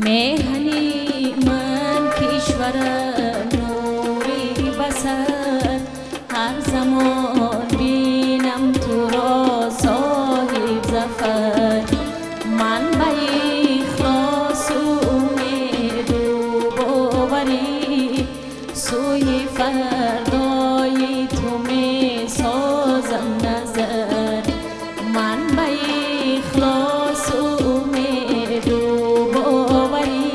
Меҳани ман кишварам нури басар, ҳар замон бинам туро соҳиб зафар. Ман ба ихлосу умеду боварӣ сӯи фардои ту месозам назар. Ман ба ихлосу умеду боварӣ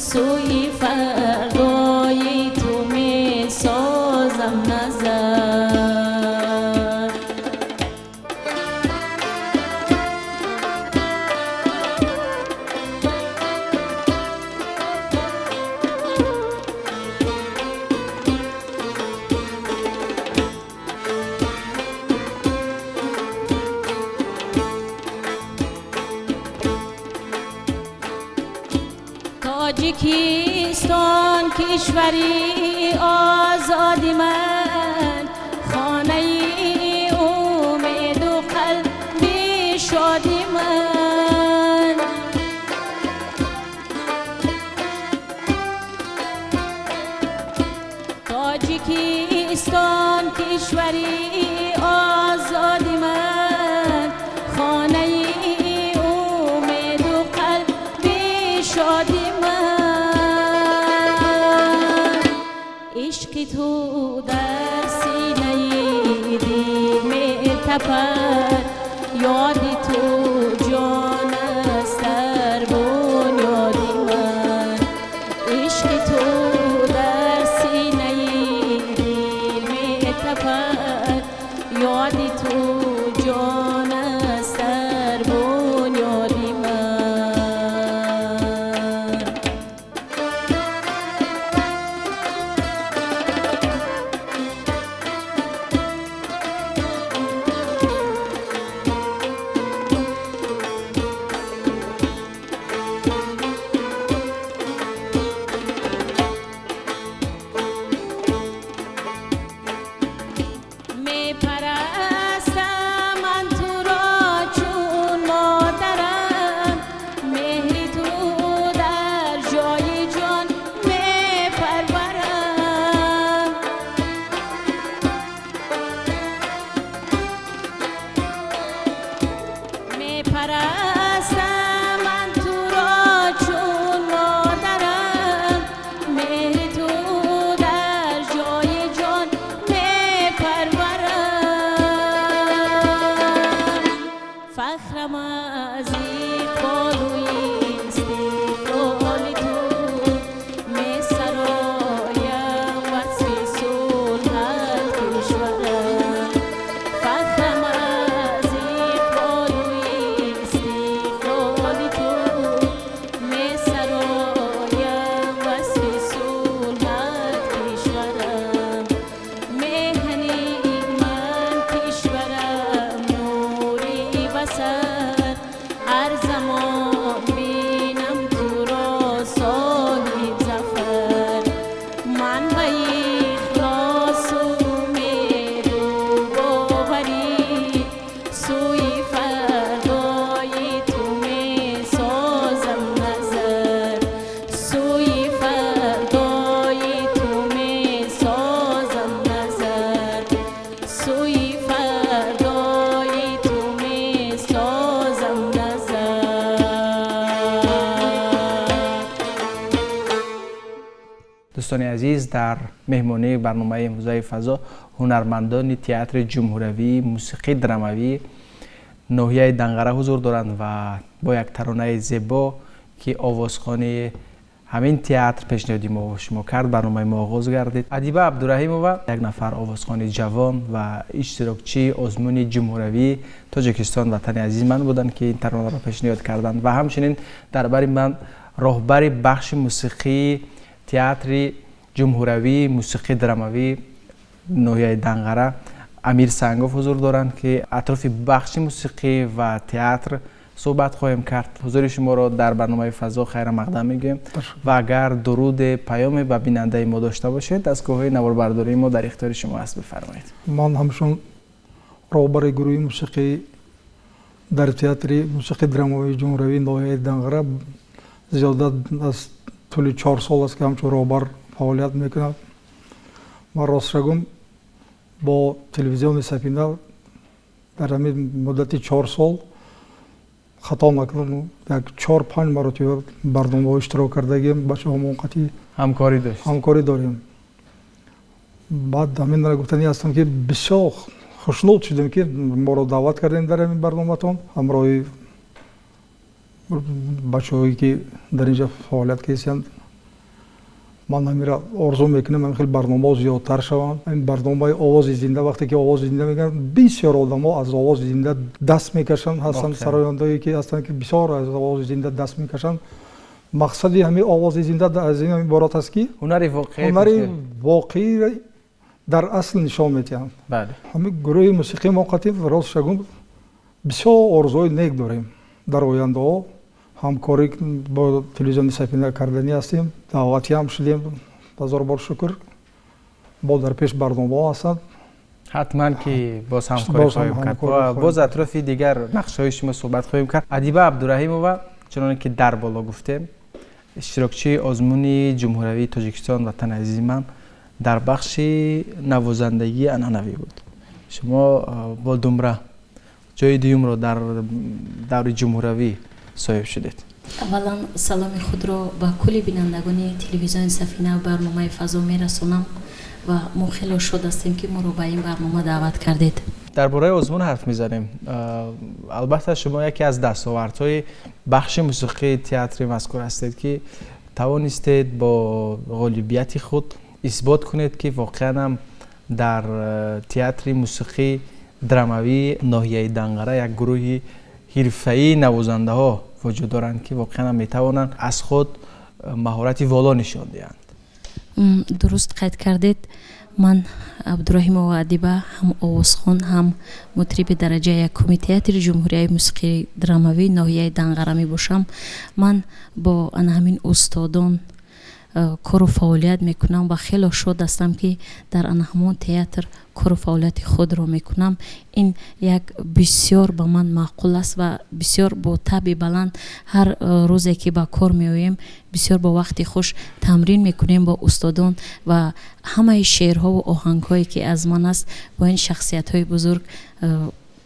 сӯи фардои ту месозам назар. Тоҷикистон кишвари озоди ман, хонаи умеду қалби шоди ман. Тоҷикистон кишвари озоди ман, хонаи умеду қалби шоди ман. Ишқи ту дар синаи дил метапад, ёди ту ҷон аст дар бунёди ман. Ишқи ту дар синаи дил метапад, ёди ту ҷон аст дар бунёди ман. Мепарастам ман туро чун модарам, меҳри ту дар ҷои ҷон мепарварам. Мепарастам ман туро чун модарам, меҳри ту дар ҷои ҷон мепарварам. Фахрам аз иқболу истиқлоли ту, месароям васфи сулҳат кишварам. Фахрам аз иқболу истиқлоли Дӯстони азиз, дар меҳмонии барномаи имрӯзаи «Фазо» ҳунармандони театри ҷумҳуриявии мусиқии драмавии ноҳияи Данғара ҳузур доранд ва бо як таронаи зебо, ки овозхони ҳамин театр пешниҳоди мо шумо кард, барномаи мо оғоз гардид. Адиба Абдураҳимова, як нафар овозхони ҷавон ва иштирокчии озмуни ҷумҳуриявии «Тоҷикистон ватани азизи ман» буданд, ки ин таронаро пешниҳод карданд, ва ҳамчунин дар бари ман роҳбари бахши мусиқии театри ҷумҳуриявии мусиқии драмавии ноҳияи Данғара Амир Сангов ҳузур доранд, ки атрофи бахши мусиқӣ ва театр суҳбат хоҳем кард. Ҳузури шуморо дар барномаи «Фазо» хайра мақдам мегӯем ва агар дуруде, паёме ба бинандаи мо дошта бошед, дастгоҳҳои наворбардории мо дар ихтиёри шумо аст, бифармоед. Ман ҳамчун роҳбари гурӯҳи мусиқӣ дар театри мусиқии драмавии ҷумҳуриявии ноҳияи Данғара зиёда аз тӯли 4 сол аст, ки ҳамчун роҳбар фаъолият мекунам. Ман ростша гум, бо телевизиони Сафина дар ҳамин муддати 4 сол, хато накунам, як чор панҷ маротиба барномаҳо иштирок кардагим. Бачаҳо қатъи ҳамкорӣ дошт. Ҳамкорӣ дорем. Баъд ҳаминро гуфтанӣ ҳастам, ки бисёр хушнуд шудем, ки моро даъват кардем дар ҳамин барноматон ҳамроҳи бачаҳое, ки дар инҷа фаъолият карданд. Ман ҳамира орзу мекунам, ҳамин хел барномаҳо зиёдтар шаванд. Ин барномаи овози зинда, вақте ки овози зинда мегӯянд, бисёр одамо аз овози зинда даст мекашанд. Ҳастанд сарояндое, ки ҳастанд, ки бисёр аз овози зинда даст мекашанд. Мақсади ҳамин овози зинда аз ин иборат аст, ки ҳунари воқеӣ. Ҳунари воқеӣ дар асл нишон медиҳанд. Ҳамин гурӯҳи мусиқии мо қатъи, ростша гум, бисёр орзуҳои нек дорем. Дар ояндаҳо ҳамкорӣ бо телевизиони Сафина карданӣ ҳастем. Даъватӣ ҳам шудем, ҳазор бор шукр. Бо дар пеш барномаҳо ҳастанд. Ҳатман ки боз ҳамкорӣ хоҳем кард ва боз атрофи дигар нақшҳои шумо суҳбат хоҳем кард. Адиба Абдураҳимова, чуноне ки дар боло гуфтем, иштирокчии озмуни ҷумҳуриявии «Тоҷикистон ватани азизи ман» дар бахши навозандагии анъанавӣ буд. Шумо бо думра ҷои дуюмро дар даври ҷумҳуриявӣ соҳиб шудед. Аввалан, саломи худро ба кулли бинандагони телевизиони Сафина, барномаи «Фазо» мерасонам ва мо хело шод ҳастем, ки моро ба ин барнома даъват кардед. Дар бораи озмун ҳарф мезанем. Албатта, шумо яке аз дастовардҳои бахши мусиқии театри мазкур ҳастед, ки тавонистед бо ғолибияти худ исбот кунед, ки воқеан ҳам дар театри мусиқии драмавии ноҳияи Данғара як гурӯҳи ҳирфаии навозандаҳо вуҷуд доранд, ки воқеан ҳам метавонанд аз худ маҳорати воло нишон диҳанд. Дуруст қайд кардед. Ман Абдураҳимова Адиба, ҳам овозхон, ҳам мутриби дараҷаи якуми театри ҷумҳуриявии мусиқии драмавии ноҳияи Данғара мебошам. Ман бо ана ҳамин устодон кору фаъолият мекунам ва хело шод ҳастам, ки дар ана ҳамон театр кору фаъолияти худро мекунам. Ин як бисёр ба ман маъқул аст ва бисёр бо табъи баланд ҳар рӯзе ки ба кор меоем, бисёр бо вақти хуш тамрин мекунем бо устодон ва ҳамаи шеърҳову оҳангҳое, ки аз ман аст, бо ин шахсиятҳои бузург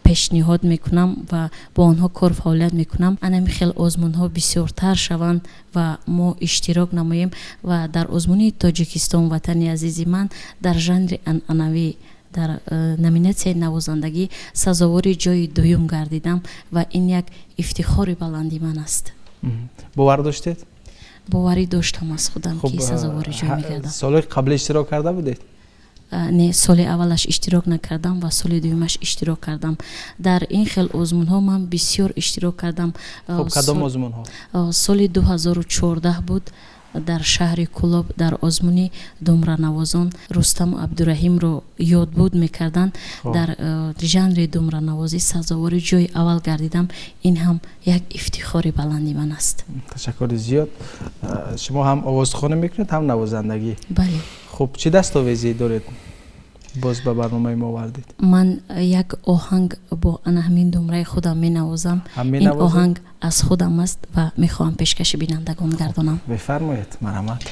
пешниҳод мекунам ва бо онҳо кор фаъолият мекунам. Анами хел озмунҳо бисёртар шаванд ва мо иштирок намоем. Ва дар озмуни «Тоҷикистон ватани азизи ман» дар жанри анъанавӣ, дар номинатсияи навозандагӣ сазовори ҷои дуюм гардидам ва ин як ифтихори баланди ман аст. Бовар доштед? Боварӣ доштам аз худам, ки сазовори ҷой мегардам. Солҳои қабл иштирок карда будед? Не, соли аввалаш иштирок накардам ва соли дуюмаш иштирок кардам. Дар ин хел озмунҳо ман бисёр иштирок кардам. Кадом озмунҳо? Соли 2014 буд, дар шаҳри Кулоб, дар озмуни думранавозон Рустам Абдураҳимро ёдбуд мекарданд, дар жанри думранавозӣ сазовори ҷои аввал гардидам. Ин ҳам як ифтихори баланди ман аст. Ташаккури зиёд. Шумо ҳам овозхонӣ мекунед, ҳам навозандагӣ? Бале. Хуб, чӣ дастовезӣ доред, боз ба барномаи мо овардед? Ман як оҳанг бо ана ҳамин думраи худам менавозам. Ин оҳанг аз худам аст ва мехоҳам пешкаши бинандагон гардонам. Бифармоед, марҳамат.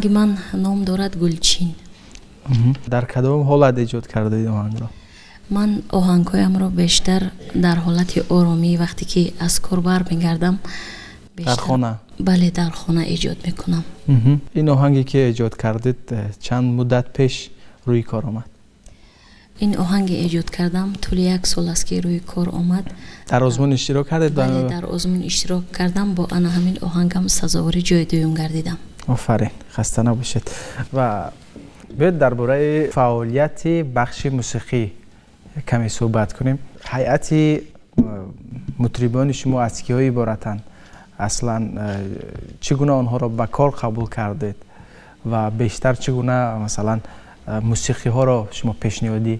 Оҳанги ман ном дорад Гулчин. Дар кадом ҳолат эҷод кардаед оҳангро? Ман оҳангҳоямро бештар дар ҳолати оромӣ, вақте ки аз кор бармегардам, дар хона? Бале, дар хона эҷод мекунам. Ин оҳанге ки эҷод кардед, чанд муддат пеш рӯи кор омад? Ин оҳанге эҷод кардам, тӯли як сол аст ки рӯи кор омад. Дар озмун иштирок кардед? Бале, дар озмун иштирок кардам, бо ана ҳамин оҳангам сазовори ҷои дуюм гардидам. Офарин, хаста набошед. Ва биёед дар бораи фаъолияти бахши мусиқӣ каме суҳбат кунем. Ҳайати мутрибони шумо аз киҳо иборатанд? Аслан чӣ гуна онҳоро ба кор қабул кардед ва бештар чӣ гуна, масалан, мусиқиҳоро шумо пешниҳоди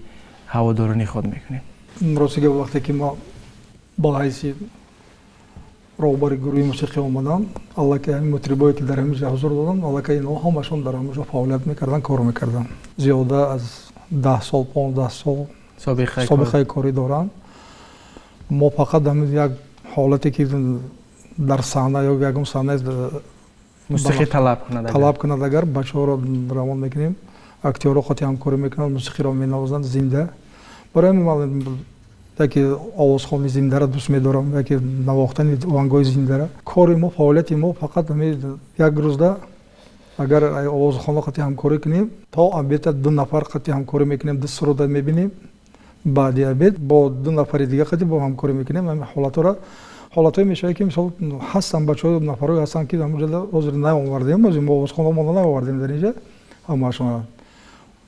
ҳаводорони худ мекунед? Рости гап, вақте ки ма ба ҳайси роҳбари гурӯҳи мусиқӣ омадам, аллакай ҳамин мутрибое ки дар ҳамин ҷо ҳузур додам, аллакай инҳо ҳамашон дар ҳамин ҷо фаъолият мекарданд, кор мекарданд. Зиёда аз 10 сол, 15 сол собиқаи корӣ доранд. Мо фақат ҳамин як ҳолате ки дар саҳна ё ягон саҳна мусиқӣ талаб кунад, талаб кунад, агар бачаҳоро равон мекунем, актёрро хоти ҳамкорӣ мекунанд, мусиқиро менавозанд зинда. Барои ҳамин ман яке овозхони зиндаро дӯст медорам, яке навохтани оҳангҳои зиндара. Кори мо, фаъолияти мо фақат як рӯзда агар овозхона қати ҳамкорӣ кунем, то обеда ду нафар қати ҳамкорӣ мекунем, ду суруда мебинем, баъди обед бо ду нафари дига қати бо ҳамкорӣ мекунем. Ҳамин ҳолатҳоро, ҳолатҳое мешавад, ки мисол ҳастанд бачаҳо, нафарое ҳастанд, ки ҳамонҷо ҳозир наовардем, ҳозир мо овозхонамонро наовардем дар инҷа ҳамаашона.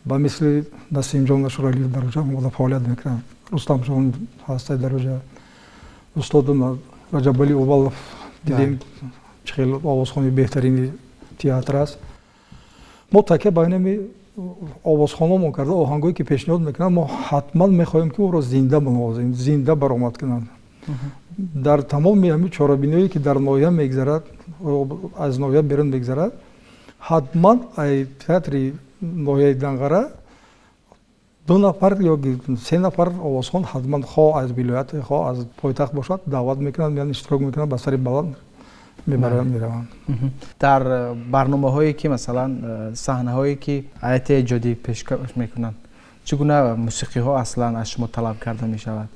Ба мисли Насимҷон Нашуралиев дар оҷа омода фаъолият мекунанд, Рустамҷон ҳаста дар оҷа, устод Раҷабали Увалов, дидем, чӣ хел овозхони беҳтарини театр аст. Мо такя ба инами овозхономон карда, оҳангое ки пешниҳод мекунанд, мо ҳатман мехоҳем, ки ӯро зинда бинавозем, зинда баромад кунанд. Дар тамоми ҳамин чорабиниҳое ки дар ноҳия мегзарад, аз ноҳия берун мегзарад, ҳатман ай театри ноҳияи Данғара ду нафар ё се нафар овозхон ҳатман, хоҳ аз вилоят, хоҳ аз пойтахт бошад, даъват мекунанд, меянд, иштирок мекунанд, ба сари баланд мебаранд, мераванд. Дар барномаҳое ки, масалан, саҳнаҳое ки ҳайати эҷодӣ пешкаш мекунанд, чӣ гуна мусиқиҳо аслан аз шумо талаб карда мешавад?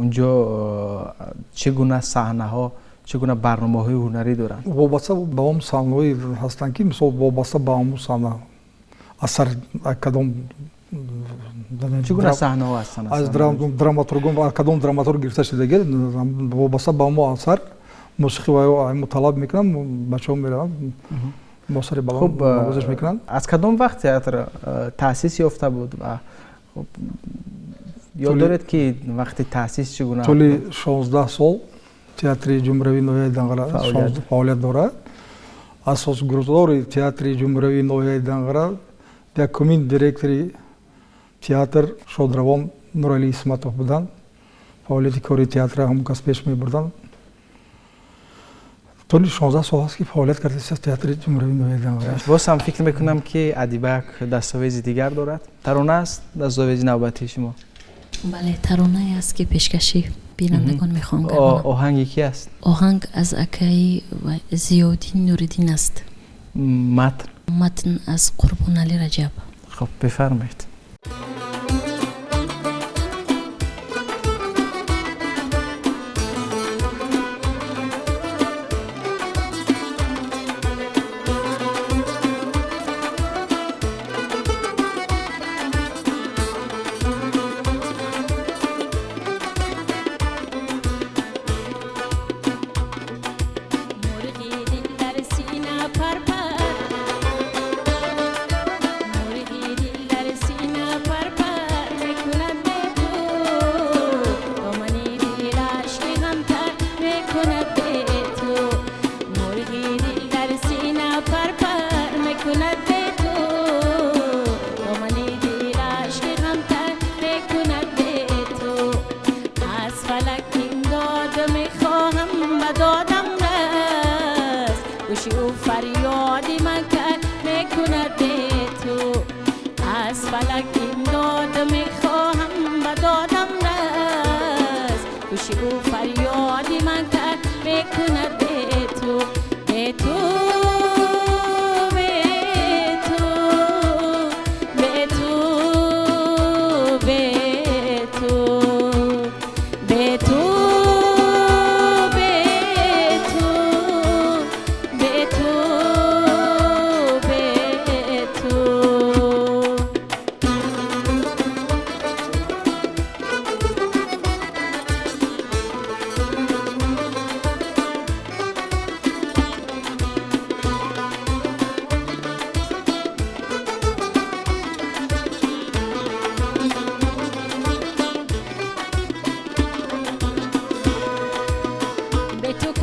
Унҷо чӣ гуна саҳнаҳо, чӣ гуна барномаҳои ҳунарӣ доранд? Вобаста ба он саҳнаҳое ҳастанд, ки мисол вобаста ба ҳамун саҳна асар кадом Чӣ гуна саҳнаҳо ҳастанд? Аз драматургон, кадом драматург гирифта шудаги, вобаста ба ҳамон асар мусиқӣ ва талаб мекунанд, бачаҳо мераванд, бо сари баланд навозиш мекунанд. Аз кадом вақт театр таъсис ёфта буд ва ёд доред, ки вақти таъсис чӣ гуна? Тӯли 16 сол театри ҷумҳуриявии ноҳияи Данғара фаъолият дорад. Асосгузори театри ҷумҳуриявии ноҳияи Данғара, якумин директори театр шодравон Нуралӣ Исматов буданд. Фаъолияти кори театра ҳамон кас пеш мебурданд. Тӯли 16 сол аст, ки фаъолият кардааст театри ҷумҳуриявии ноҳияи Данғара. Боз ҳам фикр мекунам, ки Адиба як дастовези дигар дорад. Тарона аст дастовези навбатии шумо? Бале, таронае аст, ки пешкаши бинандагон мехоҳам гардонам. Оҳанги ки аст? Оҳанг аз акаи Зиёддин Нуриддин аст. Матн? Матн аз Қурбоналӣ Раҷаб. Хуб, бифармоед. Мурғи дил дар сина парпар, мурғи дил дар сина парпар мекунад бе ту, домани дил ашки ғамтар мекунад бе ту. Мурғи дил дар сина парпар мекунад бе ту, домани дил ашки ғамтар мекунад бе ту. Аз фалак имдод мехоҳам, ба додам рас, гӯши ӯ фарёди ман кар мекунад бе ту. Аз фалак имдод мехоҳам, ба додам рас, гӯши ӯ фарёди ман кар мекунад бе ту, бе ту, бе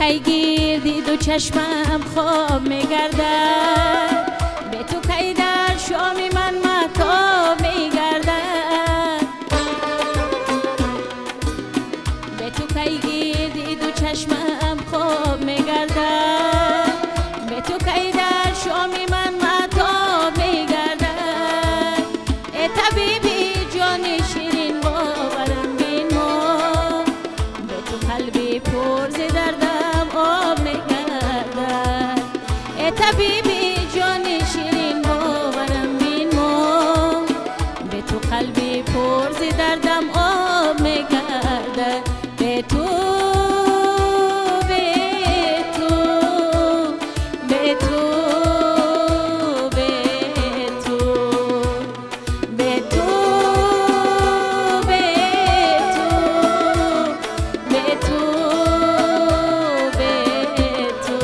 Кай гирди ду чашмам хоб мегардад, бе ту кай дар шоми ман маҳтоб мегардад, бе ту кай гирди ду чашмам хоб мегардад, бе ту кай дар шоми ман маҳтоб мегардад. Э табиби ҷони ширин, боварам бинмо, бе ту қалби пур зи дардам об мегардад. Э табиби ҷони ширин, боварам бинмо, бе ту қалби пур зи дардам об мегардад. Бе ту, бе ту, бе ту, бе ту, бе ту, бе ту, бе ту, бе ту.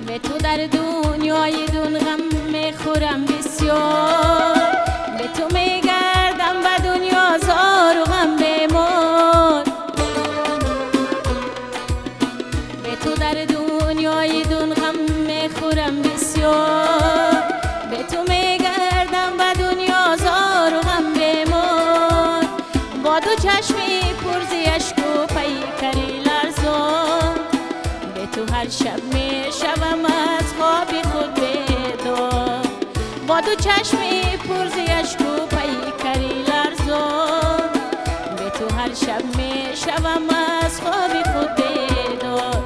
Бе ту дар дунёи дун ғам мехӯрам бисёр, бе ту мегардам ба дунё зору ғам бемор. Бе ту дар дунёи дун ғам мехӯрам бисёр, бе ту мегардам ба дунё зору ғам бемор. Бо ду чашми пур зи ашку пайкари ларзон, бе ту ҳар шаб мешавам аз хоби худ бедор. Бо ду чашми пур зи ашку пайкари ларзон, бе ту ҳар шаб мешавам аз хоби худ бедор.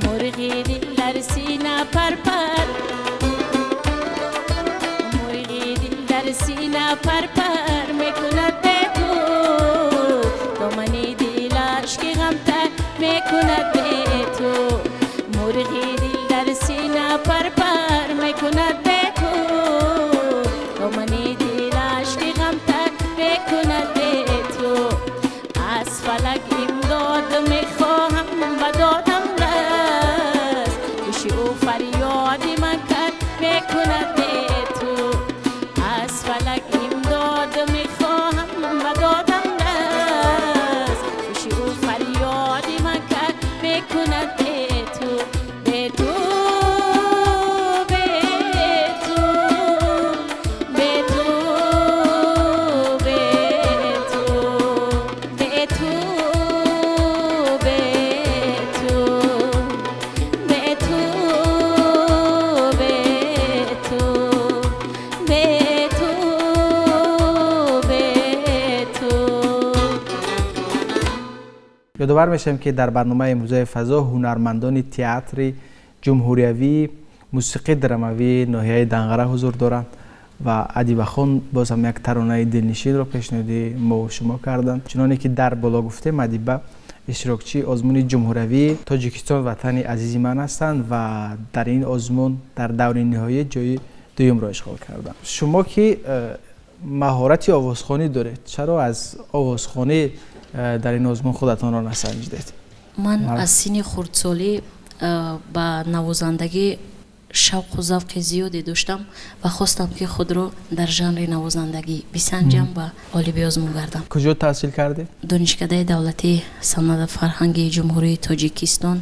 Мурғи дил дар сина парпар, мурғи дил дар сина парпар мекунад бе ту, домани дил ашки ғамтар мекунад бе ту. Мурғи дил дар сина парпар мекунад бе ту, домани дил ашки ғамтар мекунад бе ту. Аз фалак имдод мехоҳам, ба додам раст, гӯши ӯ фарёди ман кард мекунад бе ту. Аз фалак имдод мехоҳам, ба додам раст, гӯши ӯ фарёди ман кард мекунад бе ту. Бе ту, бе ту, бе ту, бе ту, бе ту, бе ту, бе ту, бе ту, бе ту, бе ту. Ёдовар мешавем, ки дар барномаи имрӯзаи фазо ҳунармандони театри ҷумҳуриявии мусиқии драмавии ноҳияи Данғара ҳузур доранд ва Адибахон боз ҳам як таронаи дилнишинро пешниҳоди мо шумо карданд. Чуноне ки дар боло гуфтем, Адиба иштирокчии озмуни ҷумҳуриявии Тоҷикистон ватани азизи ман ҳастанд ва дар ин озмун дар даври ниҳоӣ ҷои дуюмро ишғол карданд. Шумо ки маҳорати овозхонӣ доред, чаро аз овозхонӣ дар ин озмун худатонро насанҷидед? Ман аз синни хурдсолӣ ба навозандагӣ шавқу завқи зиёде доштам ва хостам, ки худро дар жанри навозандагӣ бисанҷам ва ғолиби озмун гардам. Куҷо таҳсил кардед? Донишкадаи давлатии санъат фарҳанги Ҷумҳурии Тоҷикистон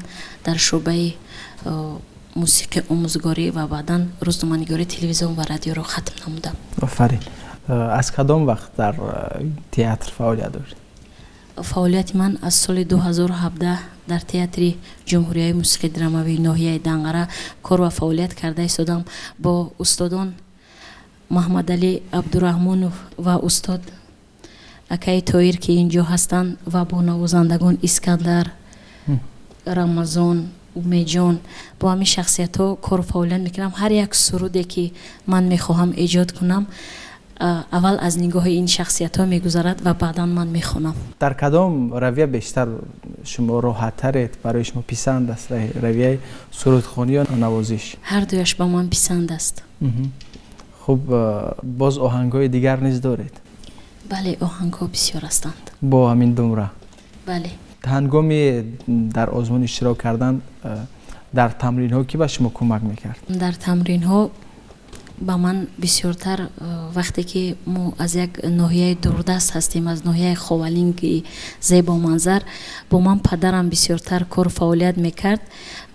дар шӯъбаи мусиқи омӯзгорӣ ва баъдан рӯзноманигории телевизион ва радиоро хатм намудам. Офарин. Аз кадом вақт дар театр фаъолият доред? Фаъолияти ман аз соли 2017 дар театри ҷумҳуриявии мусиқии драмавии ноҳияи Данғара кор ва фаъолият карда истодам бо устодон Маҳмадалӣ Абдураҳмонов ва устод акаи Тоир, ки ин ҷо ҳастанд, ва бо навозандагон Искандар, Рамазон, Умедҷон. Бо ҳамин шахсиятҳо кору фаъолият мекунам. Ҳар як суруде, ки ман мехоҳам эҷод кунам, аввал аз нигоҳи ин шахсиятҳо мегузарад ва баъдан ман мехонам. Дар кадом равия бештар шумо роҳаттаред, барои шумо писанд аст, равияи сурудхонӣ ё навозиш? Ҳар дуяш ба ман писанд аст. Хуб. Хуб, боз оҳангҳои дигар низ доред? Бале, оҳангҳо бисёр ҳастанд. Бо ҳамин думра? Бале. Ҳангоми дар озмун иштирок кардан дар тамринҳо кӣ ба шумо кӯмак мекард? Дар тамринҳо ба ман бисёртар, вақте ки мо аз як ноҳияи дурдаст ҳастем, аз ноҳияи Ховалинги зебоманзар, бо ман падарам бисёртар кору фаъолият мекард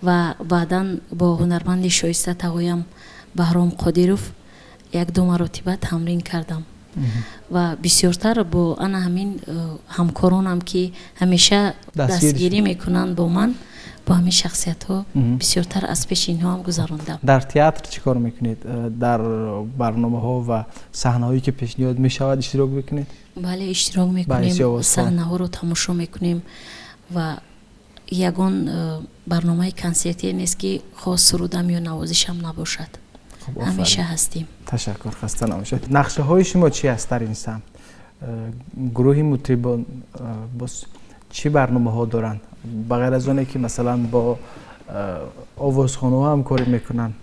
ва баъдан бо ҳунарманди шоиста тағоям Баҳром Қодиров як-ду маротиба тамрин кардам ва бисёртар бо ана ҳамин ҳамкоронам, ки ҳамеша дастгирӣ мекунанд бо ман, бо ҳамин шахсиятҳо бисёртар аз пеши инҳо ҳам гузарондам. Дар театр чӣ кор мекунед? Дар барномаҳо ва саҳнаҳое ки пешниҳод мешавад иштирок мекунед? Бале, иштирок мекунем, саҳнаҳоро тамошо мекунем ва ягон барномаи консертие нест, ки хос сурудам ё навозишам набошад. Ҳамеша ҳастем. Ташаккур, хаста набошед. Нақшаҳои шумо чӣ аст дар ин самт? Гурӯҳи мутрибон боз чӣ барномаҳо доранд? Ба ғайр аз оне ки масалан бо овозхонаҳо ҳамкорӣ мекунанд,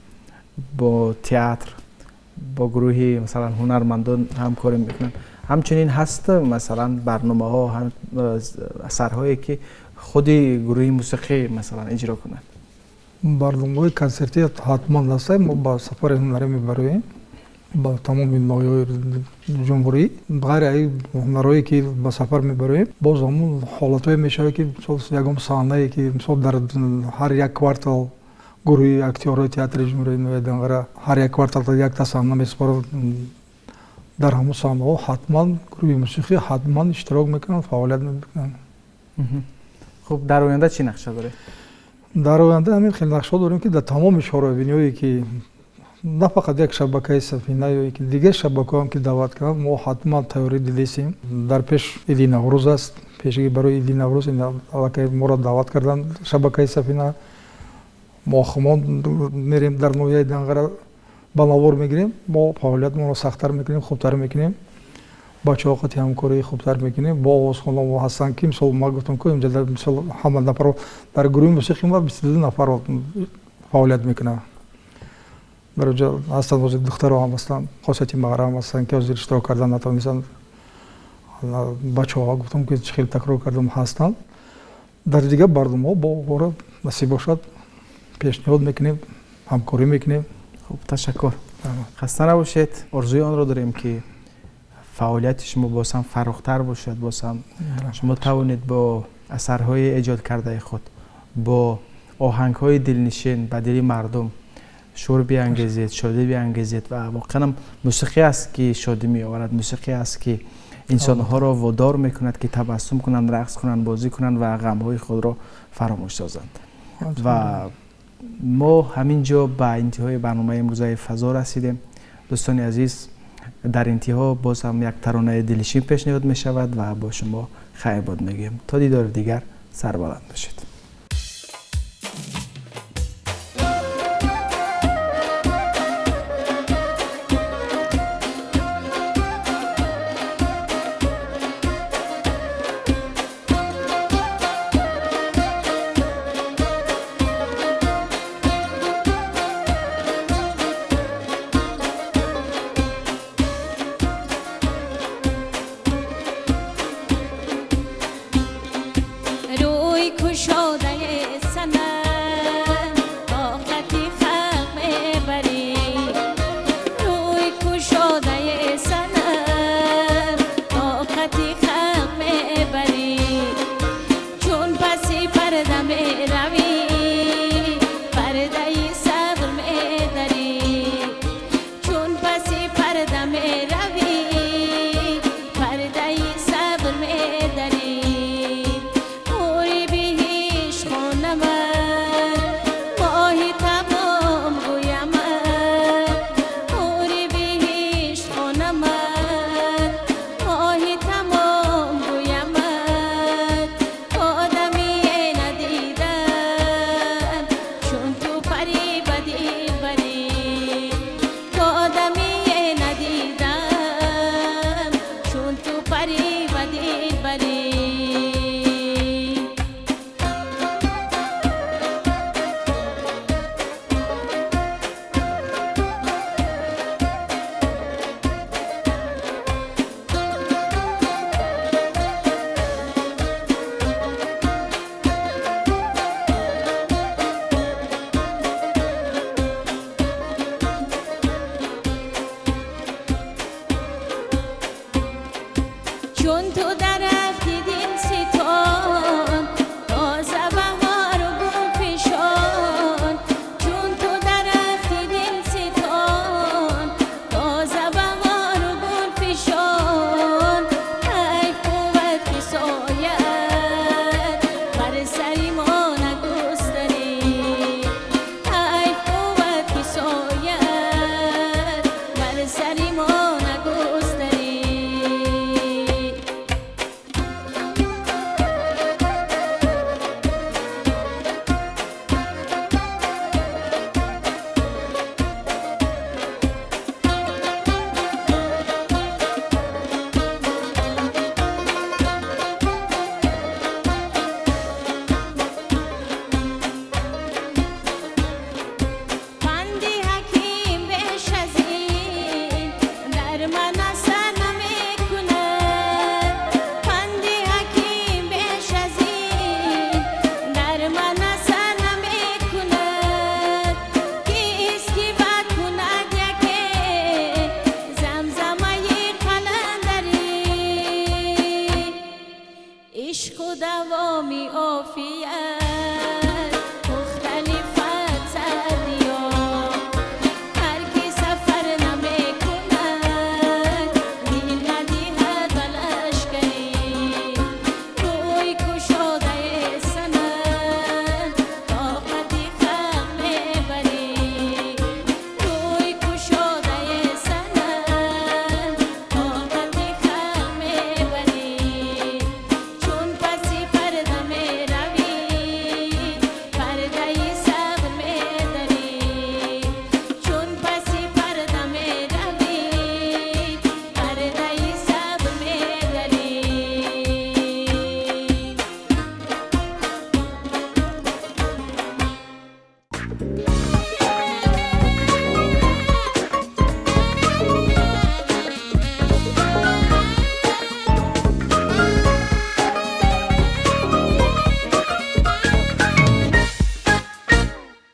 бо театр, бо гурӯҳи масалан ҳунармандон ҳамкорӣ мекунанд, ҳамчунин ҳаст масалан барномаҳо, асарҳое ки худи гурӯҳи мусиқӣ масалан иҷро кунад? Барномаҳои консертӣ ҳатман ҳастанд. Мо ба сафари ҳунарӣ мебароем ба тамоми ноҳияҳои ҷумҳурӣ. Ғайри ай ҳунарҳое ки ба сафар мебароем, боз ҳамун ҳолатҳое мешавад, ки мисол ягон саҳнае ки мисол дар ҳар як квартал гурӯҳи актёрҳои театри ҷумҳурии ноҳияи Данғара ҳар як квартал якта саҳна месупорад, дар ҳамун саҳнаҳо ҳатман гурӯҳи мусиқӣ ҳатман иштирок мекунанд, фаъолият мекунанд. Хуб, дар оянда чӣ нақша доред? Дар оянда ҳамин хел нақшаҳо дорем, ки дар тамоми чорабиниҳое ки на фақат як шабакаи Сафина ё ки дигар шабакаҳоам ки даъват кунанд, мо ҳатман тайёрӣ дидесем. Дар пеш Иди Наврӯз аст. Пешги барои Иди Наврӯз аллакай моро даъват карданд шабакаи Сафина. Мо хумон мерем дар ноҳияи Данғара ба навор мегирем. Мо фаъолиятмонро сахттар мекунем, хубтар мекунем, бачаҳо қати ҳамкории хубтар мекунем. Бо овозхонаҳо мо ҳастанд, ки мисол ма гуфтам, ки инҷа мисол ҳама нафарро дар гурӯҳи мусиқӣ ма 22 нафар фаъолият мекунанд. Дар онҷо ҳастанд ҳозир духтаро ҳам ҳастанд, хосияти маҳрам ҳастанд, ки ҳозир иштирок кардан натавонистанд. Бачаҳо гуфтам, ки чӣ хел такрор кардам, ҳастанд. Дар дигар барномаҳо бо ора насиб бошад пешниҳод мекунем, ҳамкорӣ мекунем. Хуб, ташаккур, хаста набошед. Орзуи онро дорем, ки фаъолияти шумо боз ҳам фарохтар бошад, боз ҳам шумо тавонед бо асарҳои эҷод кардаи худ, бо оҳангҳои дилнишин ба дили мардум шӯр биангезед, шодӣ биангезед. Ва воқеан мусиқӣ аст, ки шодӣ меоварад, мусиқӣ аст, ки инсонҳоро водор мекунад, ки табассум кунанд, рақс кунанд, бозӣ кунанд ва ғамҳои худро фаромӯш созанд. Ва мо ҳамин ҷо ба интиҳои барномаи имрӯзаи фазо расидем. Дӯстони азиз, дар интиҳо боз ҳам як таронаи дилнишин пешниҳод мешавад ва бо шумо хайрбод мегӯем. То дидори дигар сарбаланд бошед. Pari